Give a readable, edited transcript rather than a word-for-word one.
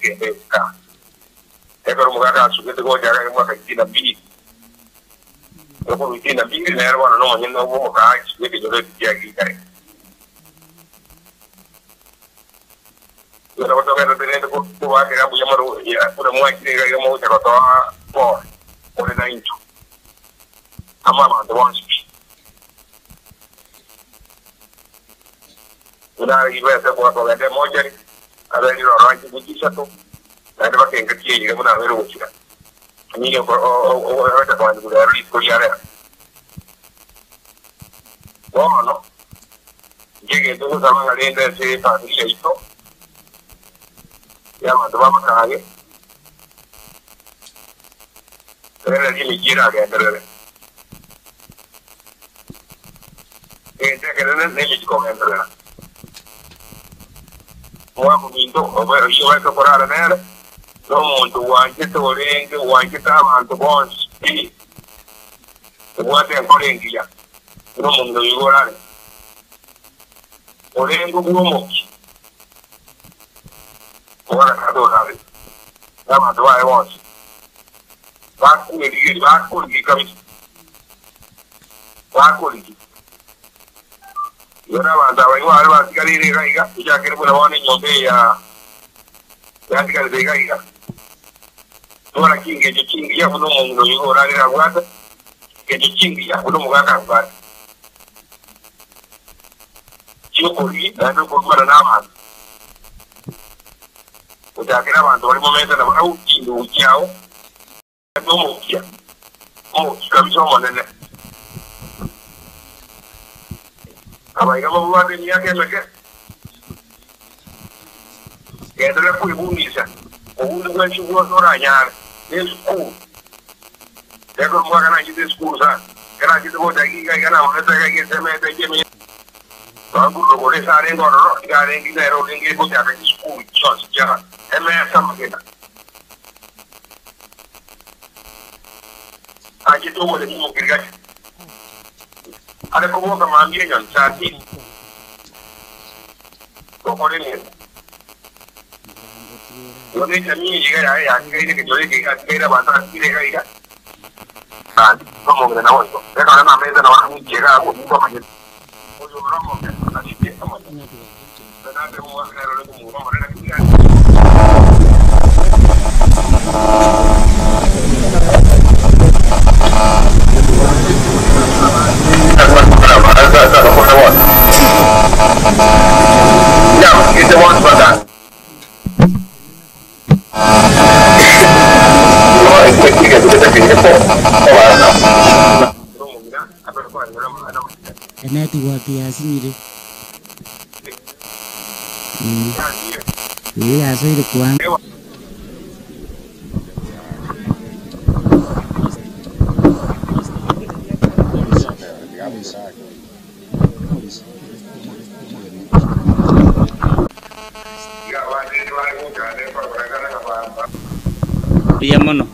ekende eka. Ekero omogaka asugete gocha agake mwaka sitini na mbili, okorwa sitini na mbili nere bono nomonyene bw'omokaachi bw'ekenyoro eke kia Gikare. Igo nabo togenderete rende kobaakera mbuya mono buna mwachire iga iga mogocha gotoa pore more naintwe amo abanto bonsi pi. Buna ibete kogenda emochari, abe riroro ase ching'iti isato, naende bakengetie eira buna abeire ogosira. Nigo ogocha koanigwa rero rituko ria rero. Bono, inche egento ngosaba ng'a rende ase efamiri yaito, y'abanto b'amakaage, tegerera emechie eragenderere. Egento ekenene nemechie kogenderera. Omwaka-ominto obe oyio obaete korara nere, nomonto bwanchete orenge bwanchete abanto bonsi pi, obwate enkoro engiya, buna omong'ina oyo igo orare, orenge bw'omokia ogorakata orare nabanto baye bonsi, bakwerigeria, bakorigia kabisa, bakorigia. Igo nabanto aba igo baare batigareire iga iga, gochakera buna bono enyomba eye ya yatigarete iga iga. Twara chingencho chingiya buna omong'ina oyo igo orarire abwate, chingencho chingiya buna omogaka abwate, chi'okorigia naende okorwana nabanto. Gochakera abanto baria momenta nabarabwo chindugu chiao, Nomokia, omokia kabisa omonene. Abaiga babwate emiaka emeke, genderera kwebundisa obondi bwensi bwonsi oranyare nesukuru. Ekero omwaka nachete esukuru sana, ekero nachete gocha iga iga namonete iga iga esemete echi emiaka Nonye korwa ase arenge ororo, nigo arenge nere orenge gochaka chisukuru chionsi chia emesa amagena. Anchete oboremi omokirigati, are koboka mambia enyoni saa sita gokora emeremo. Igo nechamia eye iga yaye yatigaire ekenyoro eke iga atigaire abanto atigire iga iga, naende nomong'ina naboigo. Ekero namanyete nabo namoichie iga agwo nigo amanyete. Oyo ore omoke arike omonene, na naende omwaka nere ore omomura omonene nigo arike. Enetiwaki yasinyire. Ee yasoire kwanga. Mbuya mono.